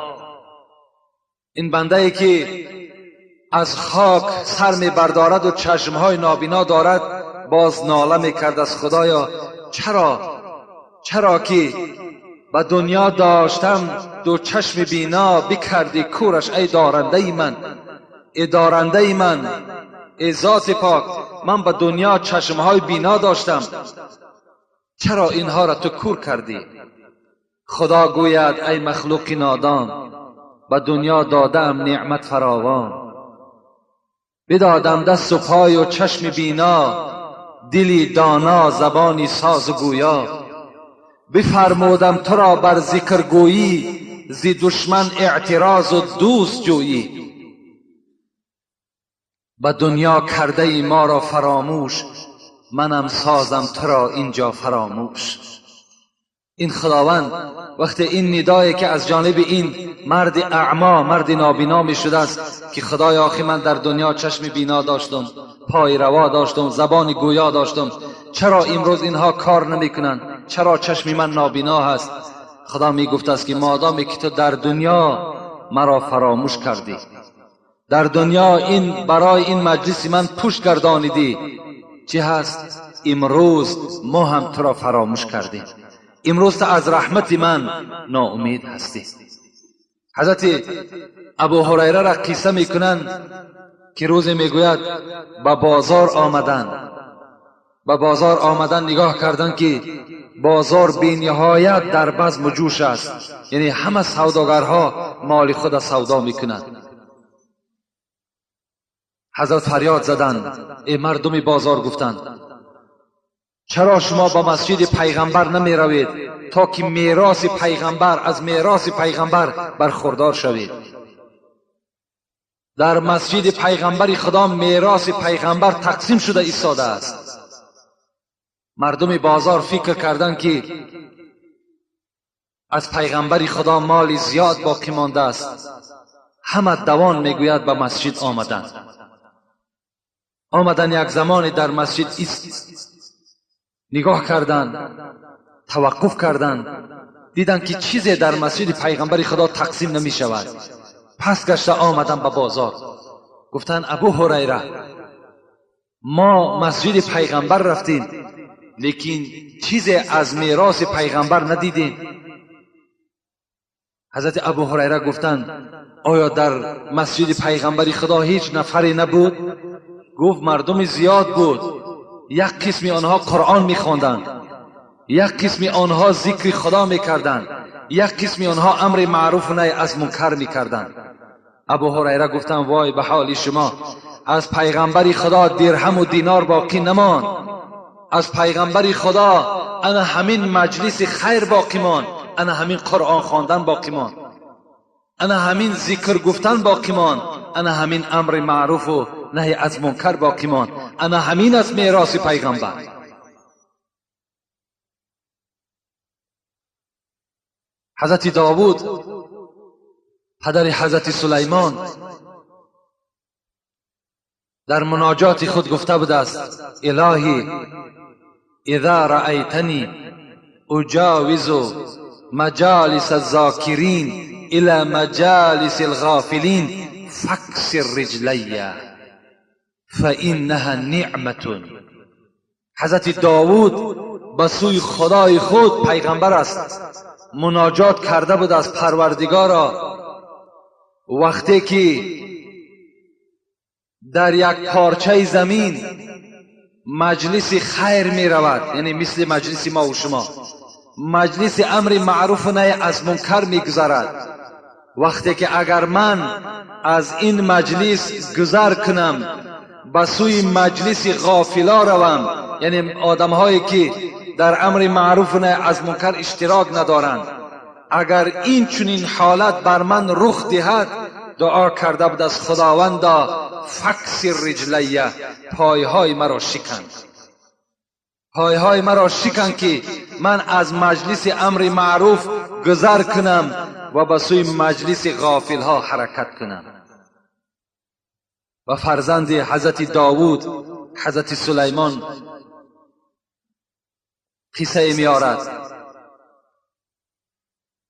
Speaker 2: این بنده ای که از خاک سر می بردارد و چشمهای نابینا دارد، باز ناله می کرد از خدایا چرا که به دنیا داشتم دو چشم بینا، بکردی کورش ای دارنده من، ای دارنده من، ای ذات پاک، من به دنیا چشمهای بینا داشتم، چرا اینها را تو کور کردی؟ خدا گوید ای مخلوق نادان، به دنیا دادم نعمت فراوان، بدادم دست و پای و چشم بینا، دلی دانا زبانی ساز و گویا. بفرمودم تو را بر ذکر گویی، زی دشمن اعتراض و دوست جویی. به دنیا کرده ای ما را فراموش، منم سازم تو را اینجا فراموش. این خداوند وقتی این ندایی که از جانب این مرد اعما، مرد نابینا می شده است که خدای آخی من در دنیا چشم بینا داشتم، پای روا داشتم، زبان گویا داشتم، چرا امروز اینها کار نمیکنند؟ چرا چشم من نابینا هست؟ خدا میگفت است که مادامی که تو در دنیا مرا فراموش کردی، در دنیا این برای این مجلس من پشت گردانیدی، چی هست؟ امروز ما هم تو را فراموش کردیم، امروز تو از رحمت من ناامید هستی. حضرت ابو هریره را قصه میکنند که روز میگوید به بازار آمدن، به بازار آمدن، نگاه کردن که بازار بی نهایت در بزم و جوش است، یعنی همه سوداگرها مال خود سودا میکنند. حضرت فریاد زدند، ای مردم بازار، گفتند چرا شما به مسجد پیغمبر نمی روید تا که میراث پیغمبر، از میراث پیغمبر برخوردار شوید؟ در مسجد پیغمبر خدا میراث پیغمبر تقسیم شده ایستاده است. مردم بازار فکر کردند که از پیغمبر خدا مال زیاد باقی مانده است، همه دوان میگوید به مسجد آمدند. آمدن، یک زمان در مسجد ایست نگاه کردند، توقف کردند، دیدند که چیزی در مسجد پیغمبر خدا تقسیم نمی شود. پس گشته آمدن به بازار، گفتند ابو هریره ما مسجد پیغمبر رفتیم لیکن چیزی از میراث پیغمبر ندیدیم. حضرت ابو هریره گفتند آیا در مسجد پیغمبر خدا هیچ نفری نبود؟ گفت مردم زیاد بود، یک قسمی آنها قرآن میخواندند، یک قسمی آنها ذکر خدا میکردند، یک قسمی آنها امر معروف و نهی از منکر میکردند. ابو هریره گفتند وای به حال شما، از پیغمبر خدا درهم و دینار باقی نماند، از پیغمبر خدا انا همین مجلس خیر باقی ماند، انا همین قرآن خواندن باقی ماند، انا همین ذکر گفتن باقی ماند، انا همین امر معروف و نهی از منکر باقی ماند، انا همین از میراث پیغمبر. حضرت داوود پدر حضرت سلیمان در مناجات خود گفته بود است الهی اذا رأیتنی اجاوز مجالس الذاکرین الى مجالس الغافلین فاکسر رجلی فانها نعمة. حضرت داوود به سوی خدای خود پیغمبر است، مناجات کرده بود از پروردگارا وقتی که در یک پارچه زمین مجلس خیر می رود، یعنی مثل مجلس ما و شما، مجلس امر معروف و نهی از منکر می گذرد، وقتی که اگر من از این مجلس گذر کنم به سوی مجلس غافلا روم، یعنی آدم هایی که در امر معروف و نهی از منکر اشتراک ندارند، اگر این چنین حالت بر من رخ دهد، دعا کرده بود از خداوندا فکسر رجلیه، پایهای مرا شکن، پایهای مرا شکن که من از مجلس امر معروف گذر کنم و به سوی مجلس غافل ها حرکت کنم. و فرزند حضرت داوود حضرت سلیمان قصه میارد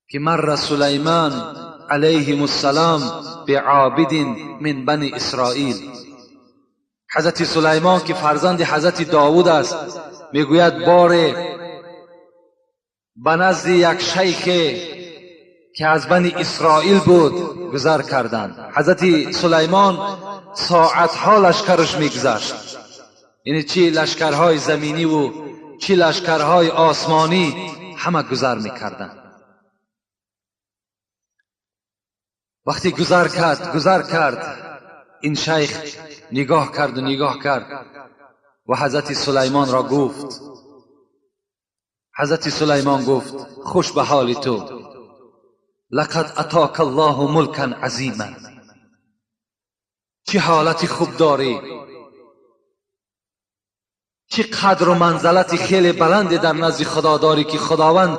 Speaker 2: که مر سلیمان علیهم السلام بعابد من بنی اسرائیل. حضرت سلیمان که فرزند حضرت داوود است میگوید بار به نزد یک شیخ که از بنی اسرائیل بود گذر کردند. حضرت سلیمان ساعتها لشکرش میگذشت، یعنی چی لشکرهای زمینی و چی لشکرهای آسمانی همه گذر میکردند. وقتی گذر کرد این شیخ نگاه کرد و نگاه کرد و حضرت سلیمان را گفت، حضرت سلیمان گفت خوش به حال تو، لقد اتاک الله ملکا عظیما، چه حالت خوب داری، چه قدر و منزلت خیلی بلند در نزد خدا داری که خداوند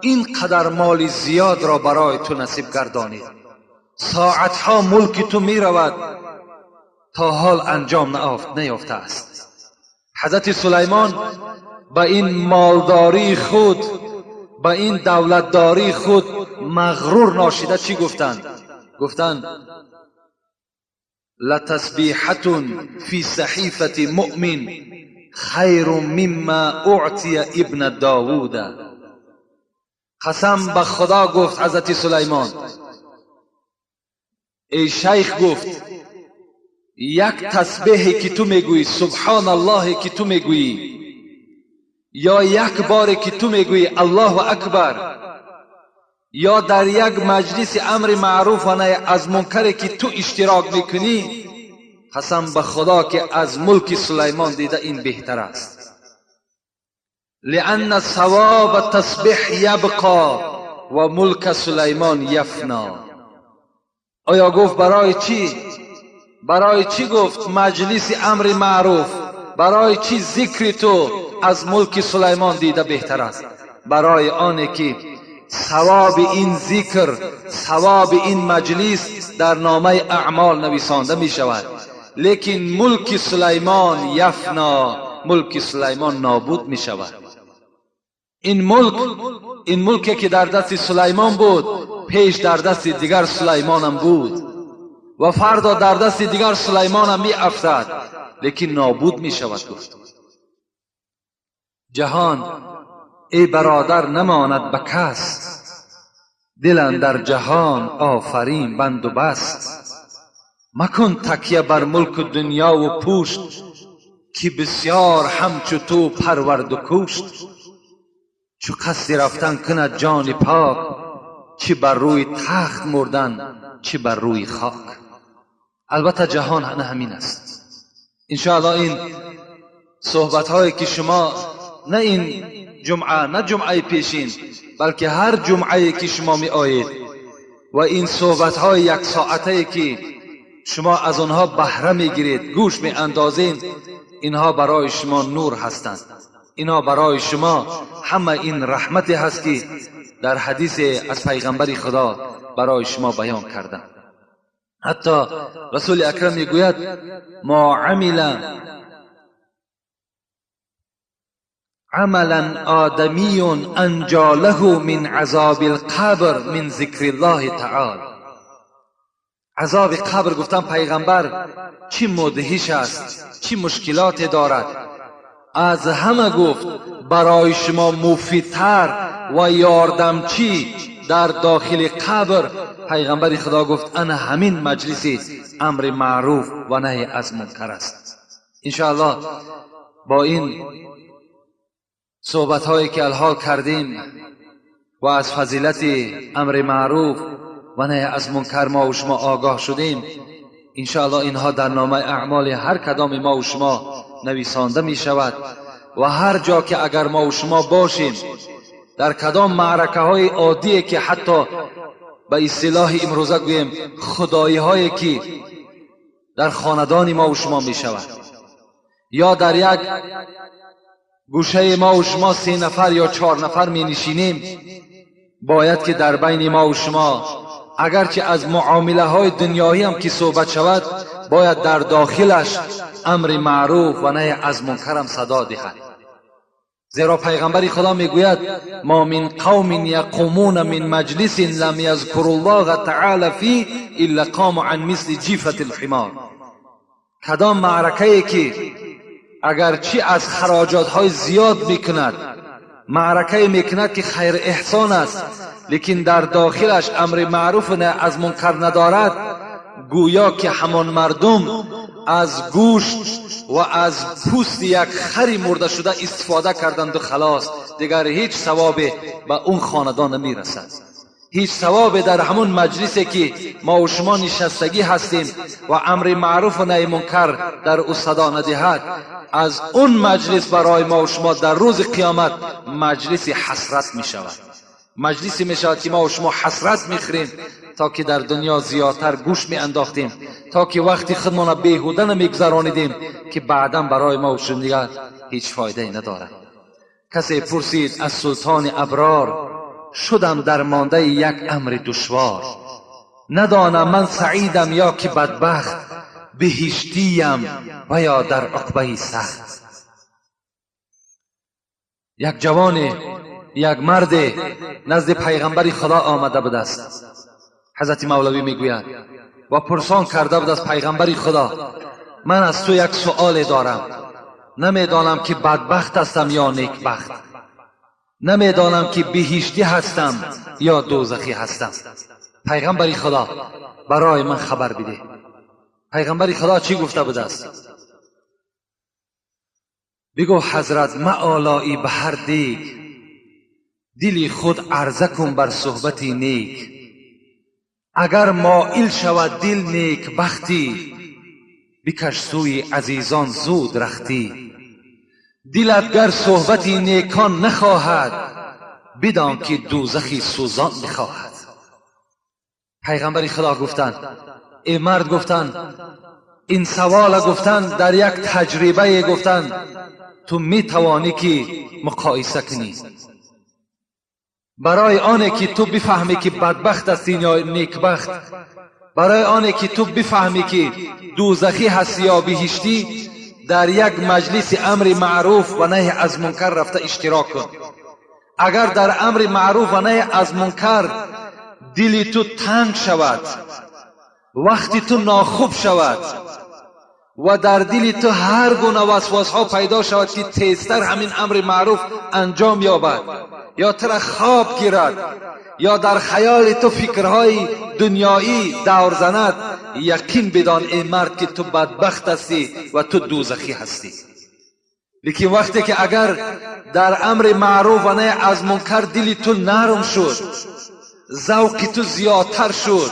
Speaker 2: این قدر مال زیاد را برای تو نصیب گردانید. ساعتها ملک تو می رود تا حال انجام نیافته است. حضرت سلیمان به این مالداری خود، به این دولتداری خود مغرور ناشیده چی گفتند؟ گفتند لتسبیحة فی صحیفة مؤمن خیر مما اعطی ابن داوود. قسم به خدا گفت حضرت سلیمان، ای شیخ، گفت یک تسبیحی که تو میگویی، سبحان الله که تو میگویی، یا یک بار که تو میگویی الله اکبر، یا در یک مجلس امر معروف و نهی از منکر که تو اشتراک میکنی، قسم به خدا که از ملک سلیمان دیده این بهتر است. لأن ثواب تسبیح یبقا و ملک سلیمان یفنا. آیا گفت برای چی؟ برای چی گفت مجلس امر معروف، برای چی ذکر تو از ملک سلیمان دیده بهتر است؟ برای آنه که ثواب این ذکر، ثواب این مجلس در نامه اعمال نویسانده می شود، لیکن ملک سلیمان یفنا، ملک سلیمان نابود می شود. این ملک، این ملکی که در دست سلیمان بود، پیش در دست دیگر سلیمانم بود و فردا در دست دیگر سلیمانم می افتد، لیکن نابود می شود. گفت جهان ای برادر نماند به کس، دل اندر جهان آفرین بند و بست. مکن تکیه بر ملک دنیا و پوشت، که بسیار همچو تو پرورد و کوشت. چو قصد رفتن کند جان پاک، چه بر روی تخت مردن چه بر روی خاک. البته جهان نه همین است. انشاءالله این صحبت هایی که شما نه این جمعه، نه جمعه پیشین، بلکه هر جمعه که شما می آیید و این صحبت های یک ساعته که شما از آنها بهره می گیرید، گوش می اندازید، اینها برای شما نور هستند. اینها برای شما همه این رحمتی هست که در حدیث از پیغمبر خدا برای شما بیان کردم. حتی رسول اکرم میگوید ما عمل عملا آدمی انجا له من عذاب القبر من ذکر الله تعالی. عذاب قبر گفتن پیغمبر چی مدهش است، چی مشکلات دارد. از همه گفت برای شما مفیدتر و یاردمچی در داخل قبر، پیغمبر خدا گفت انا همین مجلس امر معروف و نهی از منکر است. انشاءالله با این صحبت هایی که الحال کردیم و از فضیلت امر معروف و نهی از منکر ما و شما آگاه شدیم، انشاءالله اینها در نامه اعمال هر کدام ما و شما نویسانده می شود و هر جا که اگر ما و شما باشیم، در کدام معرکه های عادی که حتی به اصطلاح امروزه گوییم خدایی هایی که در خاندان ما و شما می شود، یا در یک گوشه ما و شما 3 نفر یا 4 نفر می نشینیم، باید که در بین ما و شما اگرچه از معامله های دنیایی هم که صحبت شود، باید در داخلش امر معروف و نهی از منکر هم صدا دهد. زیرا پیغمبر خدا میگوید ما من قوم یقومون من مجلس لم یذکروا الله تعالی فیه الا قاموا عن مثل جیفة الحمار. کدام معرکه که اگرچه از خراجات های زیاد میکند، معرکه میکند که خیر احسان است، لیکن در داخلش امر معروف نه از منکر ندارد، گویا که همان مردم از گوشت و از پوست یک خری مرده شده استفاده کردند و خلاص، دیگر هیچ ثوابی به اون خاندان نمیرسد. هیچ ثوابی در همون مجلسی که ما و شما نشستگی هستیم و امر معروف و نهی منکر در او صدا ندهد، از اون مجلس برای ما و شما در روز قیامت مجلس حسرت می شود. مجلسی می شود که ما و شما حسرت می خوریم تا که در دنیا زیادتر گوش می انداختیم، تا که وقتی خودمان بیهوده نمیگذرانیدیم که بعدا برای ما و شما دیگر هیچ فایده ای ندارد. کسی پرسید از سلطان ابرار، شدم در مانده یک امر دشوار، ندانم من سعیدم یا که بدبخت، بهشتیم و یا در عقبه سخت. یک جوان، یک مرد نزد پیغمبر خدا آمده بود است. حضرت مولوی میگوید و پرسان کرده بود از پیغمبر خدا: من از تو یک سؤال دارم، نمیدانم که بدبخت هستم یا نیکبخت، نمیدانم که بهشتی هستم یا دوزخی هستم. پیغمبر خدا برای من خبر بده. پیغمبر خدا چی گفته بود است؟ بگو حضرت معالایی به هر دیگ، دلی خود عرضه کن بر صحبت نیک. اگر مائل شود دل نیک بختی، بکش سوی عزیزان زود رختی. دلت گر صحبت نیکان نخواهد، بدان که دوزخی سوزان بخواهد. پیغمبر خدا گفتند، ای مرد گفتند، این سوال گفتند در یک تجربه گفتند تو می توانی که مقایسه کنی. برای آنه که تو بفهمی که بدبخت هستی یا نیکبخت، برای آنه که تو بفهمی که دوزخی هستی یا بهشتی، در یک مجلس امر معروف و نهی از منکر رفته اشتراک کن. اگر در امر معروف و نهی از منکر دل تو تنگ شود، وقتی تو ناخوب شود و در دل تو هر گونه وسواس ها پیدا شود که تیزتر همین امر معروف انجام یابد، یا تو را خواب گیرد، یا در خیال تو فکرهای دنیایی دور زند، یقین بدان ای مرد که تو بدبخت هستی و تو دوزخی هستی. لیکن وقتی که اگر در امر معروف و نهی از منکر دل تو نرم شد، ذوق تو زیادتر شد،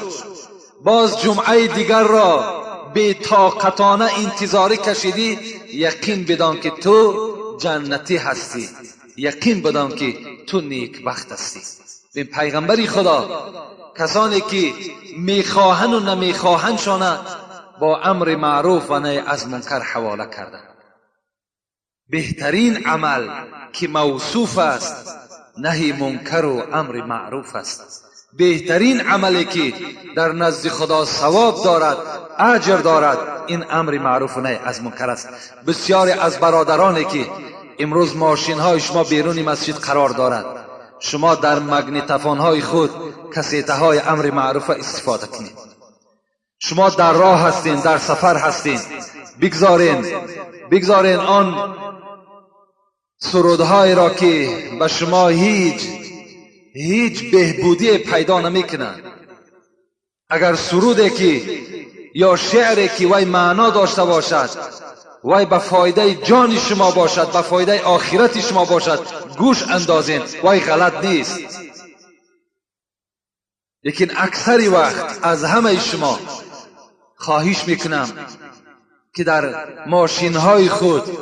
Speaker 2: باز جمعه دیگر را بی طاقتانه انتظاری کشیدی، یقین بدان که تو جنتی هستی، یقین بدان که تو نیکبخت هستی. این پیغمبری خدا کسانی که میخواهند و نمیخواهند شانه با امر معروف و نهی از منکر حواله کردند. بهترین عمل که موصوف است نهی منکر و امر معروف است. بهترین عملی که در نزد خدا ثواب دارد، اجر دارد، این امر معروف و نهی از منکر است. بسیاری از برادرانی که امروز ماشین های شما بیرون مسجد قرار دارد، شما در مگنتفون های خود کسیته های امر معروف استفاده کنید. شما در راه هستین، در سفر هستین، بگذارین آن سرودهای را که به شما هیچ بهبودی پیدا نمیکنند. اگر سرودی که یا شعری که وی معنا داشته باشد، وی به فایده جان شما باشد، به فایده آخرت شما باشد، گوش اندازین، وی غلط نیست. لیکن اکثر وقت از همه شما خواهش میکنم که در ماشین های خود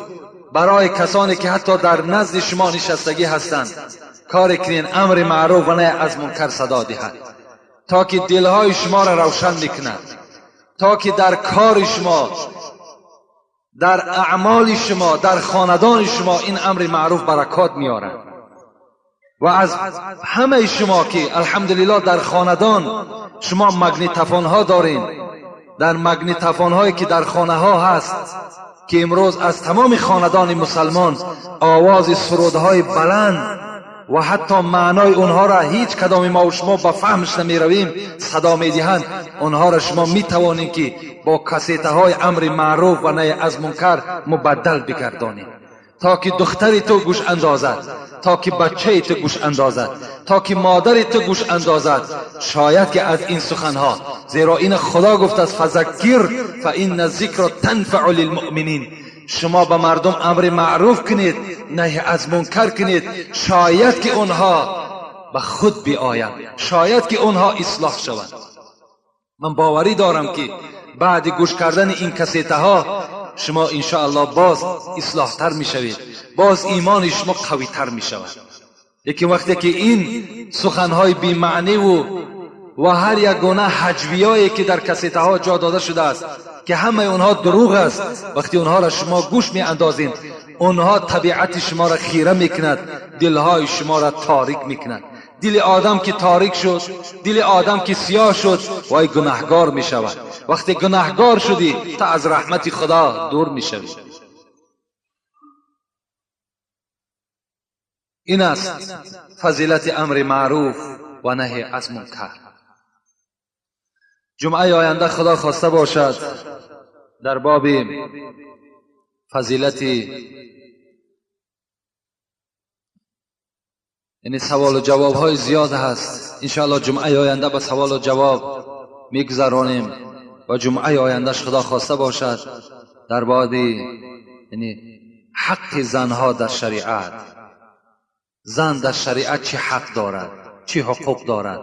Speaker 2: برای کسانی که حتی در نزد شما نشستگی هستند کار کنین امر معروف و نهی از منکر صدا دهد، تا که دلهای شما را روشن میکند، تا که در کار شما، در اعمال شما، در خاندان شما این امر معروف برکات میارد. و از همه شما که الحمدلله در خاندان شما مگنتفون ها دارین، در مگنتفون هایی که در خانه ها هست که امروز از تمام خاندان مسلمان آواز سرودهای بلند و حتی معنای اونها را هیچ کدام ما و شما به فهمش نمی رویم صدا می دهند، اونها را شما می توانید که با کسیته های امر معروف و نهی از منکر مبدل بگردانید، تا که دختر تو گوش اندازد، تا که بچه تو گوش اندازد، تا که مادر تو گوش اندازد. شاید که از این سخنها، زیرا این خدا گفت است فذکر فان الذکر تنفع للمؤمنین، شما به مردم امر معروف کنید، نهی از منکر کنید، شاید که اونها به خود بیایند، شاید که اونها اصلاح شوند. من باوری دارم که بعد گوش کردن این کسیته ها شما انشاءالله باز اصلاح تر می شوید، باز ایمان شما قوی تر می شود. لیکن وقتی که این سخنهای بی معنی و هر یک گونه حجویایی که در کسیته ها جا داده شده است که همه اونها دروغ است، وقتی اونها را شما گوش می اندازین، اونها طبیعت شما را خیره می کند، دلهای شما را تاریک می کند. دل آدم که تاریک شد، دل آدم که سیاه شد، وای گناهگار می شود. وقتی گناهگار شدی تا از رحمت خدا دور می شوی. این است فضیلت امر معروف و نهی از منکر. جمعه آینده خدا خواسته باشد در باب فضیلت، یعنی سوال و جواب های زیاد هست، انشاءالله جمعه آینده به سوال و جواب میگذرانیم و جمعه آیندهش خدا خواسته باشد در باب یعنی حق زنها در شریعت، زن در شریعت چه حق دارد، چه حقوق دارد.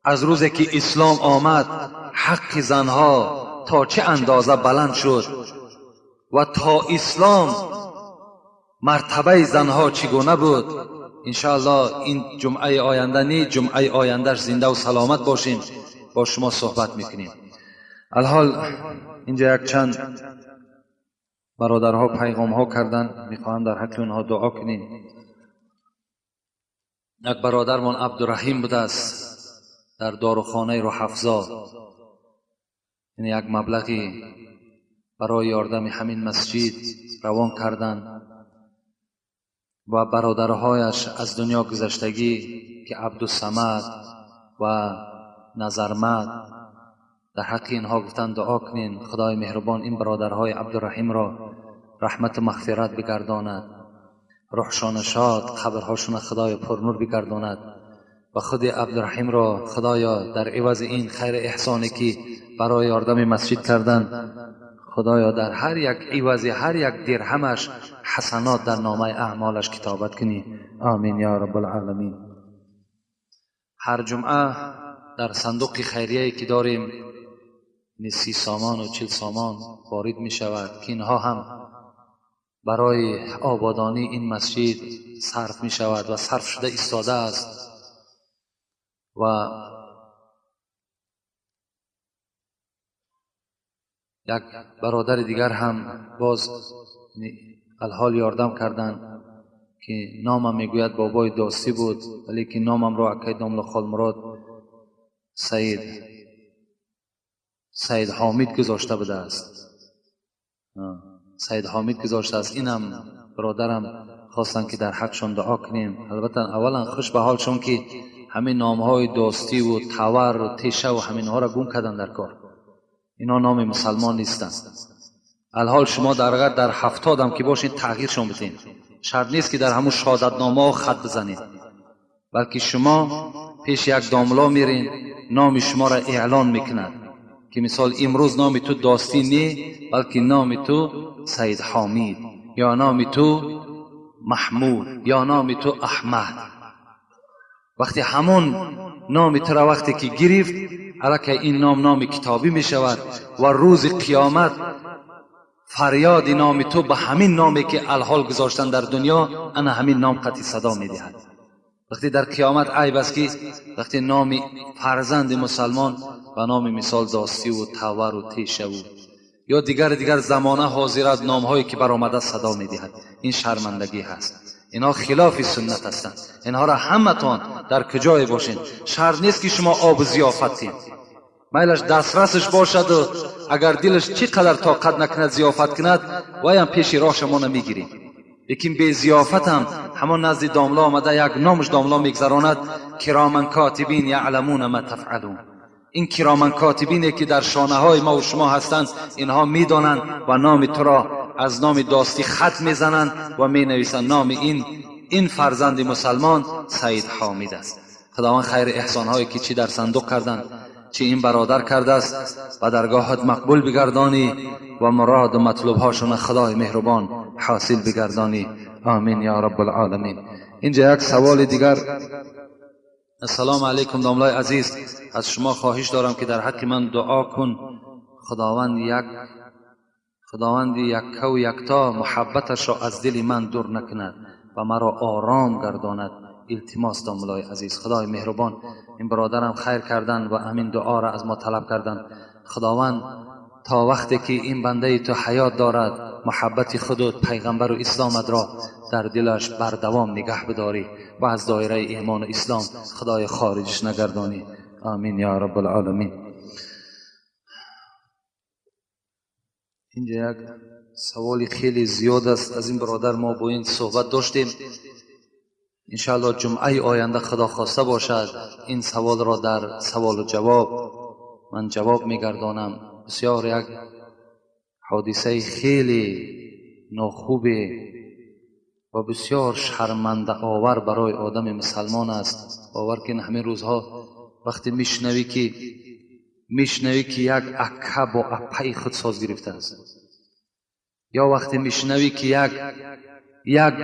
Speaker 2: از روزی که اسلام آمد حق زنها تا چه اندازه بلند شد و تا اسلام مرتبه زنها چگونه بود. انشاءالله این جمعه آینده نی، جمعه آیندهش زنده و سلامت باشیم با شما صحبت میکنیم. الحال اینجا یک چند برادرها پیغام ها کردن، میخواهم در حق اونها دعا کنیم. یک برادرمان عبدالرحیم بوده است در داروخانه روح‌افزا، یعنی یک مبلغی برای یاردم همین مسجد روان کردن و برادرهایش از دنیا گذشتگی که عبدالصمد و نظرمد، در حق اینها گفتن دعا کنین خدای مهربان این برادرهای عبدالرحیم را رحمت و مغفرت بگرداند، روحشان شاد، قبرهاشون خدای پرنور بگرداند و خود عبدالرحیم را خدایا در عوض این خیر احسانی که برای یاردم مسجد کردن، خدایا در هر یک عوض هر یک درهمش حسنات در نامه اعمالش کتابت کنی. آمین یا رب العالمین. هر جمعه در صندوق خیریه که داریم 30 سامان و 40 سامان وارد می شود که اینها هم برای آبادانی این مسجد صرف می شود و صرف شده ایستاده است و یک برادر دیگر هم باز الحال یاردم کردن که نامم میگوید بابای داستی بود، ولی که نامم را اکای داملا خالمراد سید حامد گذاشته بوده است، سید حامد گذاشته است. اینم برادرم خواستن که در حقشان دعا کنیم. البته اولا خوش به حالشون که همین نامهای داستی و تور و تیشه و همینها را گم کردن در کار. اینا نام مسلمان نیستن. الحال شما در در 70 هم که باشین تغییرشون بدین. شرط نیست که در همون شهادتنامه خط بزنید، بلکه شما پیش یک داملا میرین، نام شما را اعلان میکند که مثال امروز نام تو داستی نی، بلکه نام تو سید حامد یا نام تو محمود یا نام تو احمد. وقتی همون نام تو را وقتی که گرفت، الکه این نام نام کتابی می شود و روز قیامت فریاد نام تو به همین نامی که الحال گذاشتن در دنیا، انا همین نام قطعی صدا می دهد. وقتی در قیامت عیب است که وقتی نام فرزند مسلمان به نام مثال داستی و تور و تیشه و یا دیگر دیگر زمانه حاضرات نامهایی که برآمده صدا می دهد، این شرمندگی هست. اینها خلاف سنت هستند. اینها را همتان در کجای باشین، شرط نیست که شما آب ضیافت دین، میلش دسترسش باشد و اگر دلش چی قدر طاقت نکند ضیافت کند، وای هم پیش راه شما نمیگیریم. لیکن به ضیافت هم همان نزد داملا آمده یک نامش داملا میگذراند، کرامن کاتبین یعلمون ما تفعلون. این کرامن کاتبینی که در شانه های ما و شما هستند، اینها میدانند و نام تو را از نام داستی خط میزنند و می نویسند نام این فرزند مسلمان سید حامد است. خداوند خیر احسان هایی که چی در صندوق کردند، چی این برادر کرده است و درگاهت مقبول بگردانی و مراد و مطلوب هاشون خدای مهربان حاصل بگردانی. آمین یا رب العالمین. اینجا یک سوال دیگر. السلام علیکم داملای عزیز، از شما خواهش دارم که در حق من دعا کن خداوند یک و یکتا محبتش را از دل من دور نکند و مرا آرام گرداند. التماس داملای عزیز، خدای مهربان این برادرم خیر کردن و همین دعا را از ما طلب کردن. خداوند تا وقتی که این بنده تو حیات دارد محبت خود و پیغمبر و اسلامت را дар дилаш бардавом нигаҳ бидорӣ ва аз доираи имону ислом худоё хориҷиш нагардонӣ. Амин ё раббалъоламин. Инҷа як саволи хеле зиёд аст. Аз ин бародар мо бо ин суҳбат доштем. Иншааллоҳ ҷумъаи оянда худо хоста бошад ин саволро дар саволу ҷавоб ман ҷавоб мегардонам. Бисёр як ҳодисаи хеле нохубе ва бисёр шармандаовар барои одами мусалмон аст. Бовар кун, ҳамин рӯзҳо вақте мешнавӣ ки як ака бо аппаи худ соз гирифтааст, ё вақте мешнавӣ ки як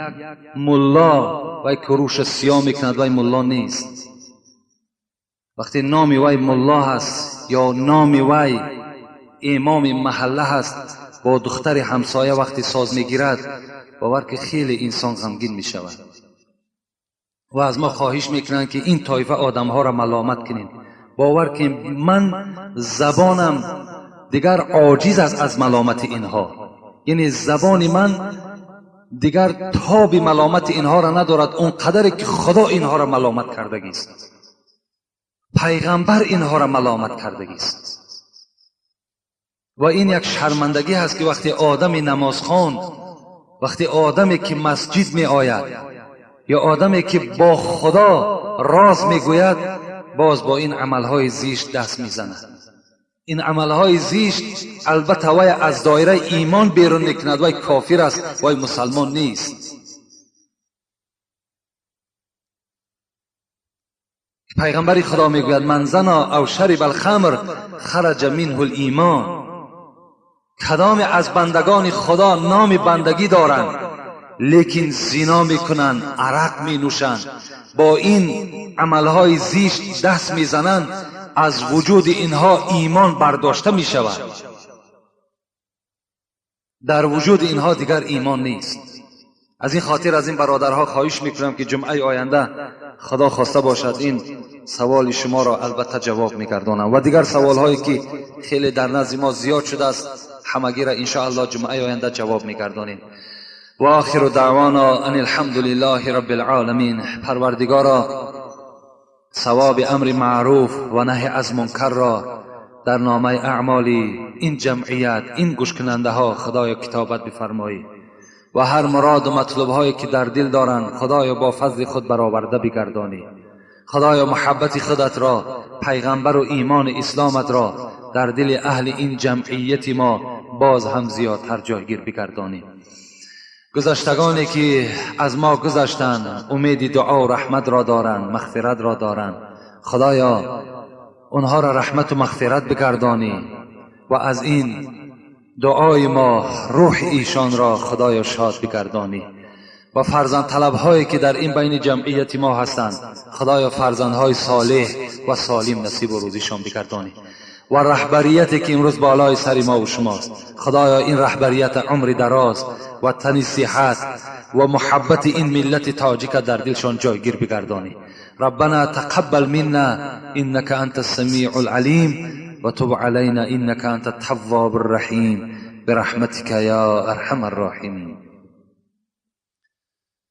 Speaker 2: мулло вай ки рӯша сиёҳ мекунад, вай мулло нест. Вақте номи вай мулло ҳаст ё номи вай имоми маҳалла ҳаст, бо духтари ҳамсоя вақте соз мегирад, бовар ки хеле инсон ғамгин мешавад. Ва аз мо хоҳиш мекунанд ки ин тоифа одамҳоро маломат кунем. Бовар ки ман забонам дигар оҷиз аст аз маломати инҳо, яъне забони ман дигар тоби маломати инҳоро надорад, он қадаре ки худо инҳоро маломат кардагист, пайғамбар инҳоро маломат кардагист. Ва ин як шармандагӣ ҳаст ки вақте одами намозхон, вақте одаме ки масҷид меояд ё одаме ки бо худо роз мегӯяд, боз бо ин амалҳои зишт даст мезанад. Ин амалҳои зишт албатта вай аз доираи имон берун мекунад, вай кофир аст, вай мусалмон нест. Пайғамбари худо мегӯяд: ман зано ав шариба алхамр хараҷа минҳу лимон. Кадоме аз бандагони худо номи бандагӣ доранд, лекин зино мекунанд, арақ менӯшанд, бо ин амалҳои зишт даст мезананд, аз вуҷуди инҳо имон бардошта мешавад. Дар вуҷуди инҳо дигар имон нест. Аз ин хотир аз ин бародарҳо хоҳиш мекунам ки ҷумъаи оянда худо хоста бошад ин саволи шуморо албатта ҷавоб мегардонам ва дигар саволҳое ки хеле дар назди мо зиёд шудааст ҳамагиро иншоаллоҳ ҷумъаи оянда ҷавоб мегардонем. Ва охиру даъвона ан алҳамду лиллаҳи рабби лъоламин. Парвардигоро, савоби амри маъруф ва наҳи аз мункарро дар номаи аъмоли ин ҷамъият, ин гӯшкунандаҳо худоё китобат бифармоӣ ва ҳар муроду матлубҳое ки дар дил доранд худоё бо фазли худ бароварда бигардонӣ. Худоё муҳаббати худатро, пайғамбару имони исломатро дар дили аҳли ин ҷамъияти мо боз ҳам зиёдтар ҷойгир бигардонӣ. Гузаштагоне ки аз мо гузаштанд умеди дуо раҳматро доранд, мағфиратро доранд. Худоё онҳоро раҳмату мағфират бигардонӣ ва аз ин дуои мо рӯҳи эшонро худоё шод бигардонӣ. Ва фарзандталабҳое ки дар ин байни ҷамъияти мо ҳастанд, худоё фарзандҳои солеҳ ва солим насибу рӯзишон бигардонӣ. Ва раҳбарияте ки имрӯз болои сари мо ва шумост, худоё ин раҳбарията умри дароз ва тани сиҳат ва муҳаббати ин миллати тоҷика дар дилшон ҷойгир бигардонӣ. ربنا تقبل منا إنك أنت السميع العليم وتب علينا إنك أنت التواب الرحيم برحمتك يا أرحم الراحمين.